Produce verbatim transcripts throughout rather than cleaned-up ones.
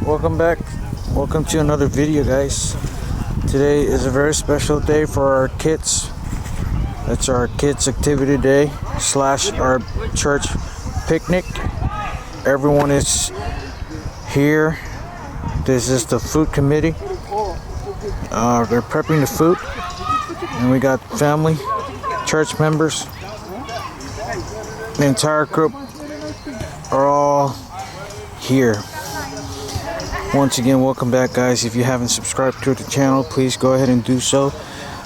Welcome back. Welcome to another video, guys. Today is a very special day for our kids. It's our kids activity day slash our church picnic. Everyone is here. This is the food committee. Uh, they're prepping the food. And we got family, church members, the entire group are all here. Once again, welcome back, guys. If you haven't subscribed to the channel, please go ahead and do so.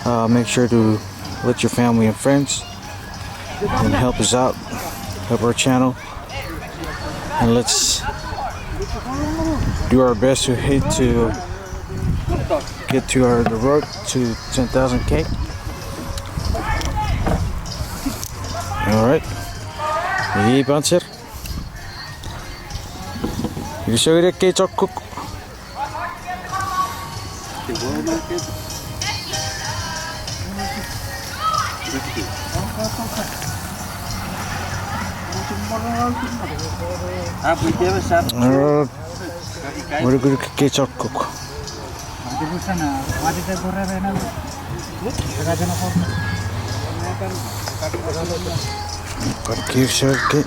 Uh, make sure to let your family and friends and help us out, help our channel, and let's do our best to hit to get to our the road to ten thousand K. All right. Iei Panzer. Iei sogere kei chokkuk. All right. Murukuru kei chokkuk. Kar kir sir ke.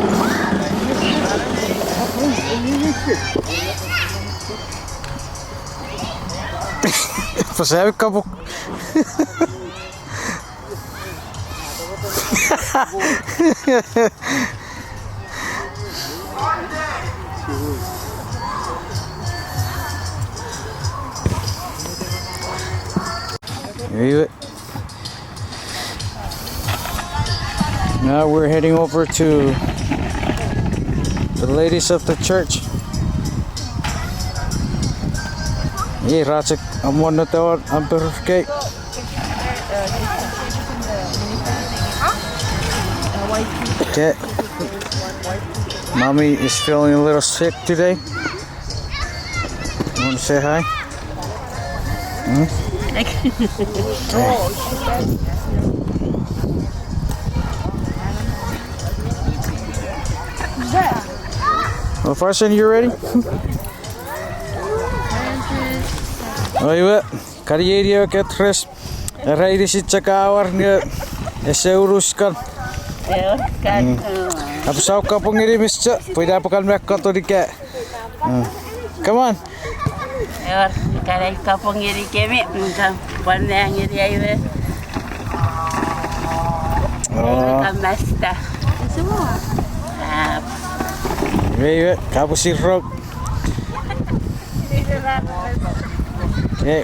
Pasai kapuk. Iwe. Now we're heading over to the ladies of the church. Iei ra chok amonno towon amperfkei. Okay. Mommy is feeling a little sick today. You want to say hi? Hmm? Well, Farson, you ready? Oh, you what? Karieri ewe ketres. Era inisich chok a war nge ese urus kan. Ewer kan. Mm. Apasa kapong ngeni Mister, pwe ina pwe kan me katon ika. Mm. Come on. Ewer, kan ai kapong ngeni kemi, mm, kan pwan ne ngeni aiwe. Oh. Aiwe kan master. Ap. Iwe, iwe, kapusi rok. Okay.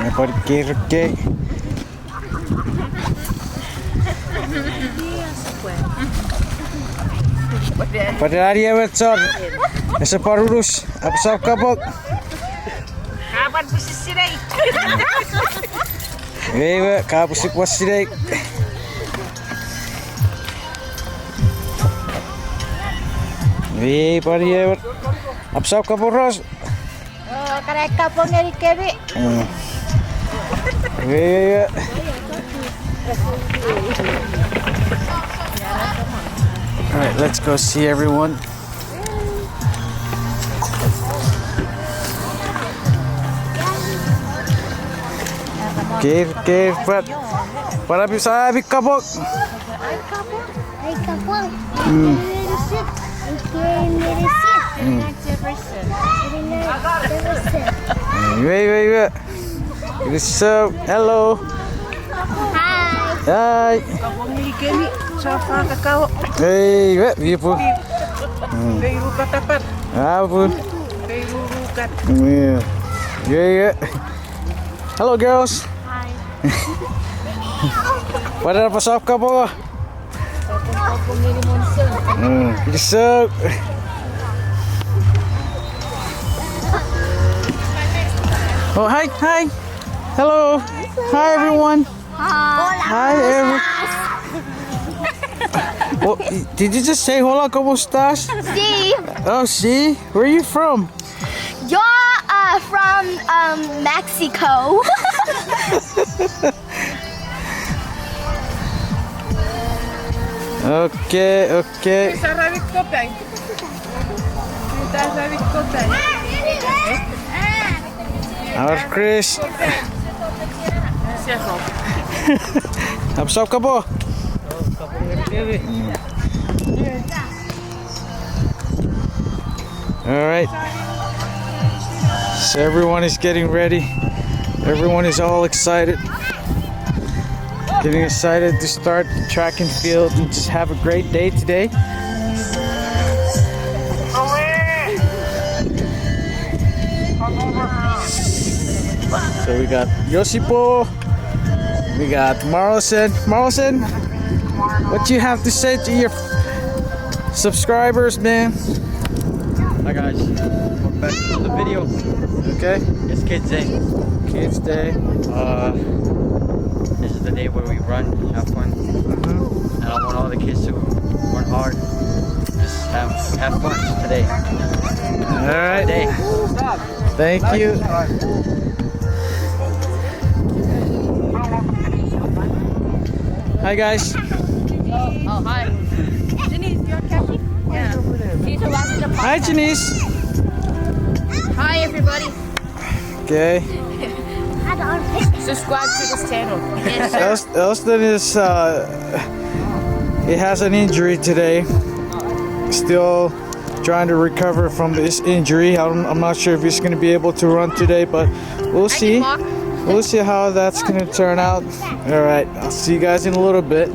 Epwe kir, okay. Pwata ani ewe chon ese pwan unus, apasa kapong. Kapwan pusisinei. Ewe, kapusi pwan sinei. Ei, pwan ewe. Apasa kapong ros. Oh, kan ai kapong ngeni kemi. Mm. Yeah, yeah, yeah. All right, let's go see everyone. Cave, cave, but what up, you saw, big couple? Ai kapong. Ai kapong. Mm. Ai medicine. Ai medicine. Mm. Wait, wait, wait. What's up? Hello. Hi. Hi. Kapong ngeni kemi, sa fa kakao. Hey, wait, people. Mm. Peiru katapat. Ah, pun. Peiru rukat. Yeah. Yeah, yeah. Hello, girls. Hi. Pwata apasa kapong? Mm, so. Oh, hi, hi. Hello. Hi, everyone. Hi, everyone. Oh, did you just say hola, cómo estás? Sí. Oh, sí. Where are you from? You're, uh, from, um, Mexico. Okay, okay. Sarawi kotai. Sarawi kotai. Our Chris. Apsap kapo. All right. So everyone is getting ready. Everyone is all excited. Getting excited to start the track and field and just have a great day today. So we got Yosipo, we got Marlson. Marlson, what you have to say to your subscribers, man? Hi guys, welcome back to the video. Okay. It's Kids Day. Kids Day. Uh, this is the day where we run, have fun, and I want all the kids to run hard. Just have have fun today. All right. Day. Thank you. Hi guys. Oh, hi. Janice, you on camera? Yeah. She's the last of the Hi, podcast. Janice. Hi, everybody. Okay. Subscribe to this channel. Yes, sir. Els- Elston is, uh, he has an injury today. Still trying to recover from this injury. I'm, I'm not sure if he's gonna be able to run today, but we'll I can see. Walk. We'll see how that's gonna turn out. All right, I'll see you guys in a little bit.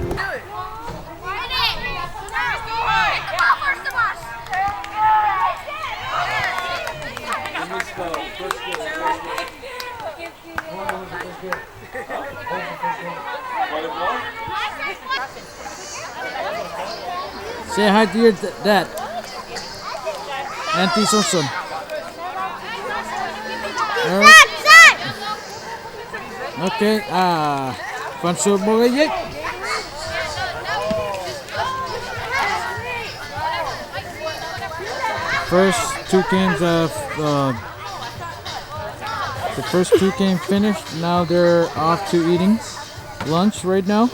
Say hi to your d- dad. Auntie Sonson. All right. Okay, ah, fansoun mongo iei. First two games of, uh, the first two games finished. Now they're off to eating lunch right now.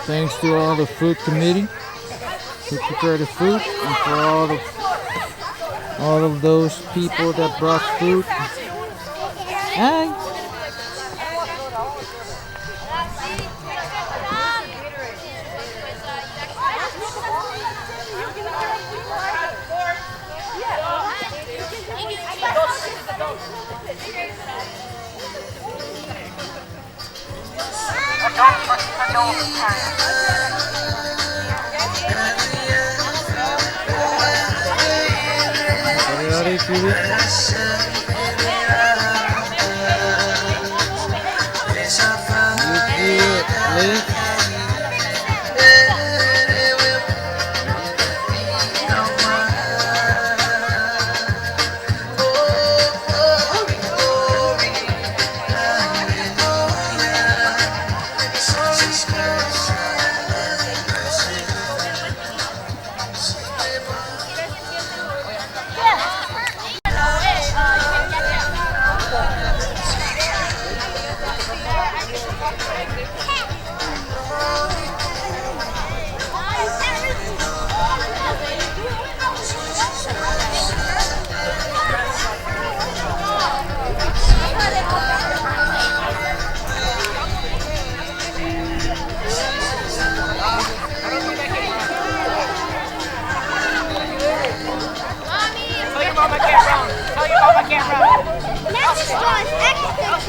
Thanks to all the food committee who prepared the food, and for all the all of those people that brought food. Hi. Tell your mama can't run. Tell your mama can't run. Let's just go. It's extra.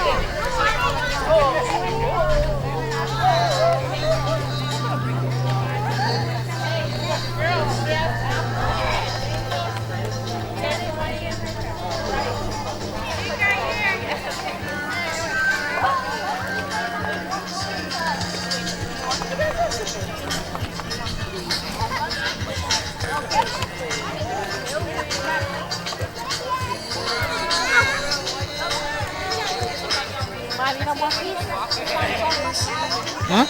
Huh?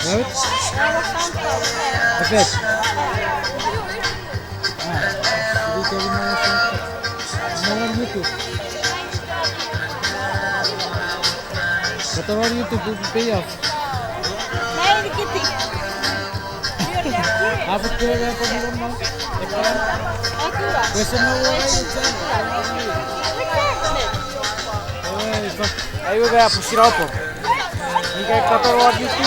What? Okay. Ah, you tell me something. More on YouTube. But on YouTube will pay off. Apu kere ko mi no. Pese no wo ai chan. Ai we ba pusira opo. Ika kato wa bitu.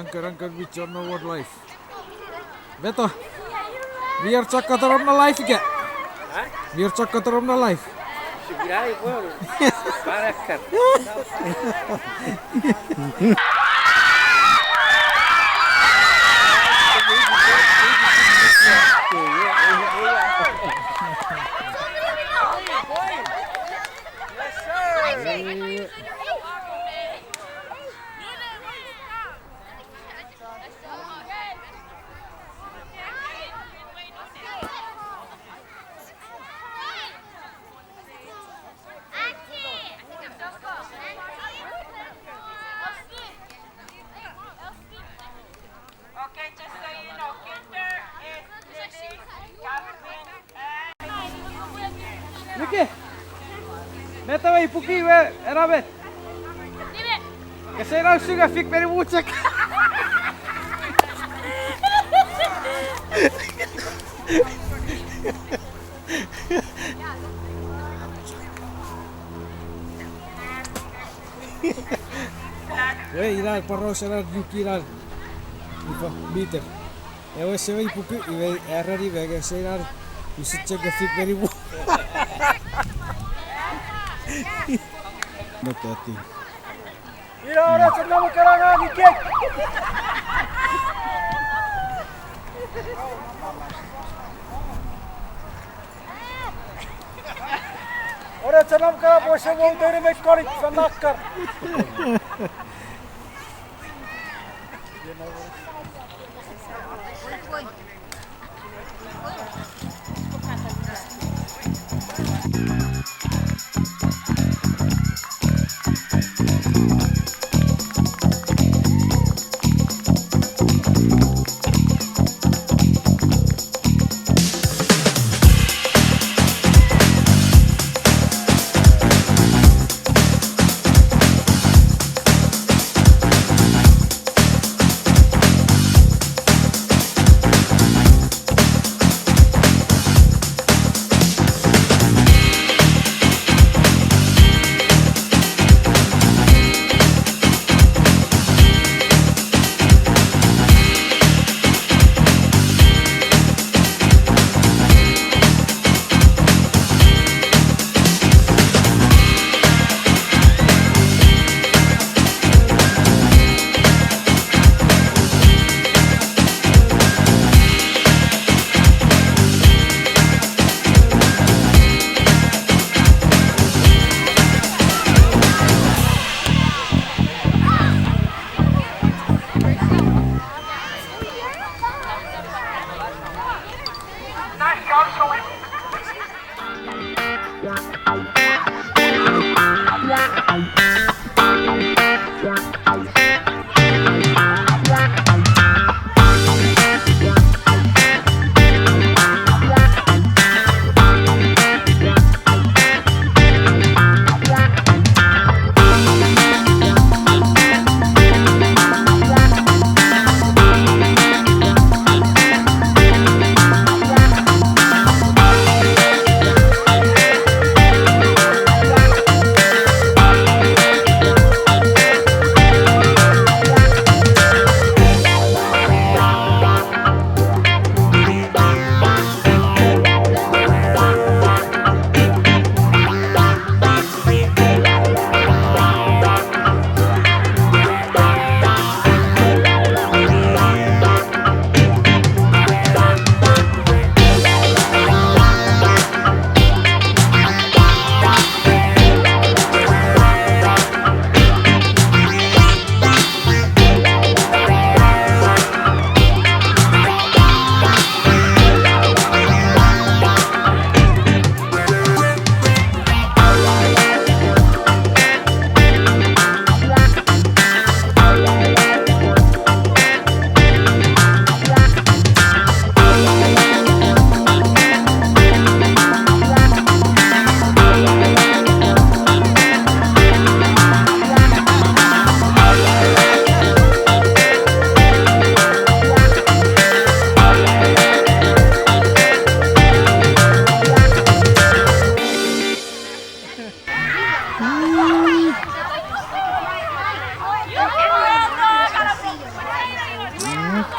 Anker, anker, mi chon no won life. Beto. Mi er chok katorom na life ika. Mi er chok katorom na life. Nike, met ewe ipuki we ena met? Kese ina usun nge fik meni muchek. We ina poraus ena nuki ina. Ifa, Peter. Ewe sewe ipuku, iwe ereni me nge seinan, usun chok nge fik meni mu. Metati. Ina ora chok namu kana ngang ikei. Ora chok namu kana pwe se mo utere me konik fan akkar.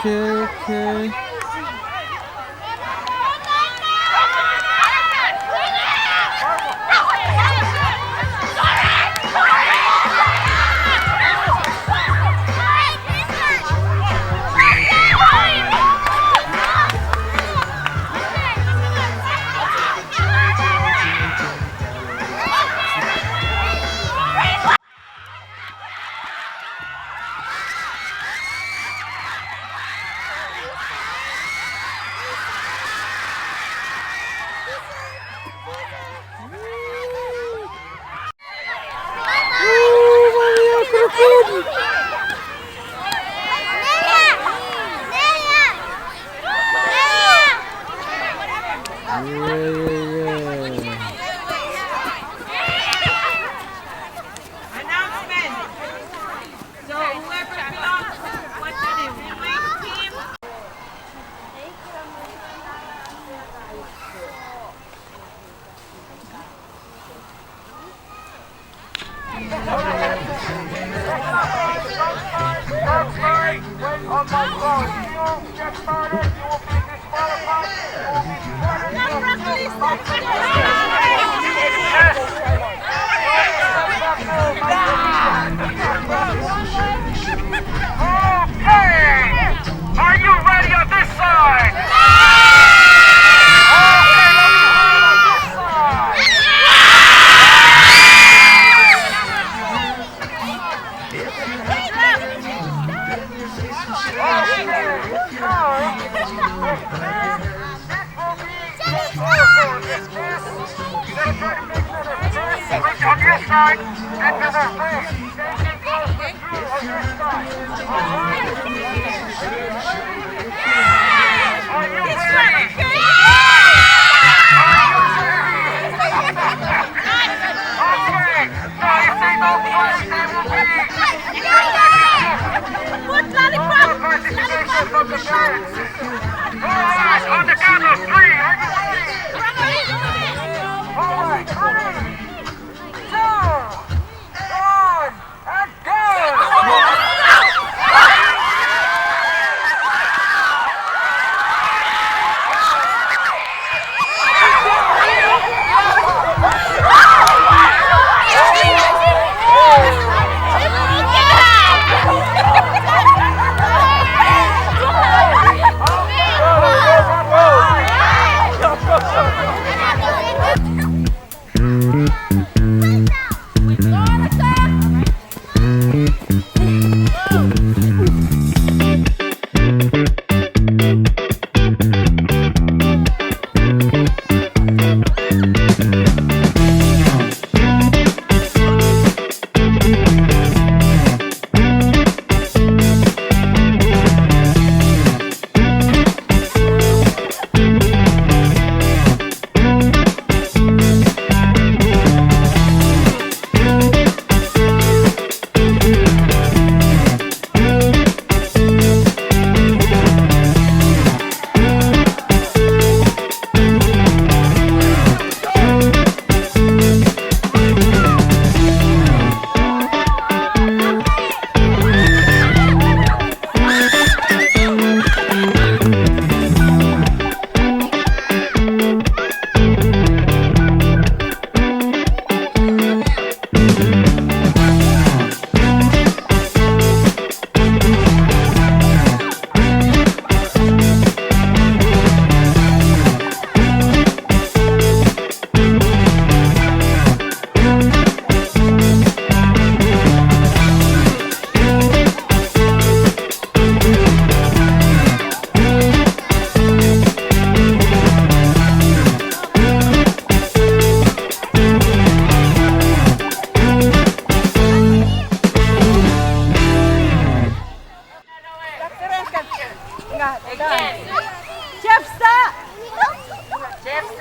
Okay, okay. Announcement. So whoever belongs to what team? Okay. Are you ready on this side? Okay, let me hear it on this side. Okay, so, this will be, oh, oh, this, this. You gotta try to make sure that this is on your side and to the left. Stay close to Drew on your side. All right. Are you ready? Are you ready? Okay. Now, if they don't win, they will be. All right, on the count of three, are you ready? All right, three, two, one, and go!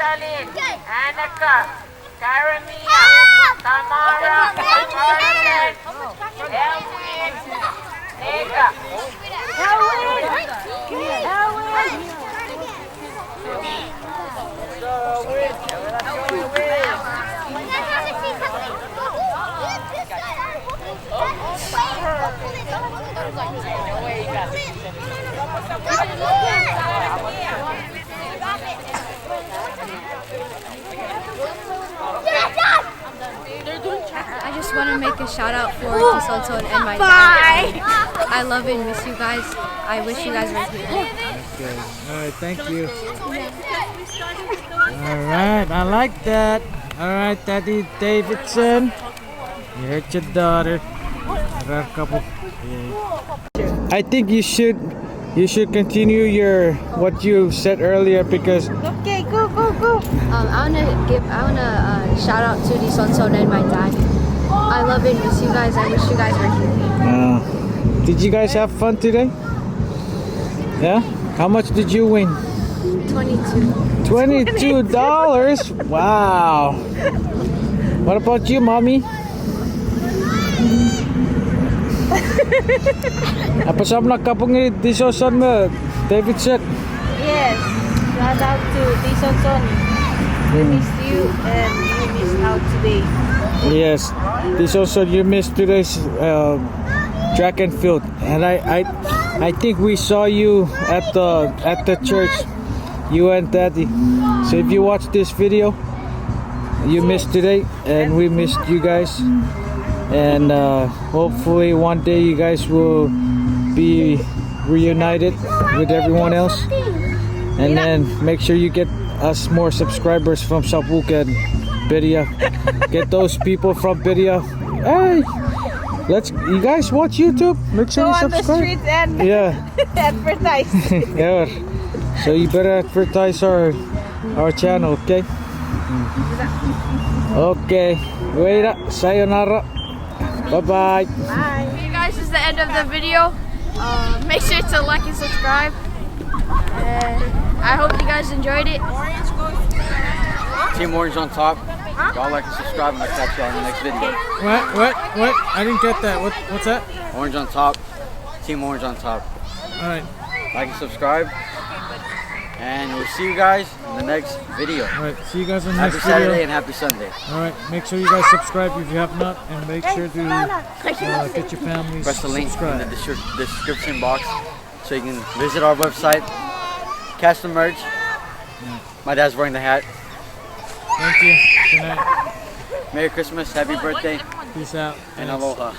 Stalin, Annika, Karamia, Tamara, Margaret, Elwin, Nika. I just want to make a shout out for Tisonson and my dad. I love and miss you guys. I wish you guys were here. Okay. All right, thank you. All right, I like that. All right, Daddy Davidson. You heard your daughter. Rar kapung. I think you should you should continue your what you said earlier because Okay, go, go, go. Um, I wanna give, I wanna uh, shout out to Tisonson and my dad. I love and miss you guys. I wish you guys were here. Uh, did you guys have fun today? Yeah? How much did you win? Twenty-two. Twenty-two dollars? Wow. What about you, mommy? Apasa om na kapung ngeni Tisonson me Davidson. Yes, shout out to Tisonson. We missed you and you missed out today. Yes, Tisonson, you missed today's uh, track and field, and I, I, I think we saw you at the at the church, you and Daddy. So if you watch this video, you missed today, and we missed you guys. And uh, hopefully one day you guys will be reunited with everyone else. And then make sure you get us more subscribers from Sapuk and Beria. Get those people from Beria. Hey, let's. You guys watch YouTube? Make sure Go you on the subscribe. Streets and Yeah. Advertise. Yeah. So you better advertise our our channel, okay? Okay. Wait up. Sayonara. Bye bye. Bye. You guys, this is the end of the video. Uh, make sure to like and subscribe. And I hope you guys enjoyed it. Team Orange on top. Y'all like and subscribe, and I'll catch y'all in the next video. What? What? What? I didn't get that. What? What's that? Orange on top. Team Orange on top. All right. Like and subscribe. And we'll see you guys in the next video. All right. See you guys in the Happy next Saturday video. And happy Sunday. All right. Make sure you guys subscribe if you have not, and make sure to uh, get your families Press the link in the subscribed. Descri- description box so you can visit our website, catch the merch. My dad's wearing the hat. Thank you. Good night. Merry Christmas, happy birthday, Peace out. And Thanks. Aloha.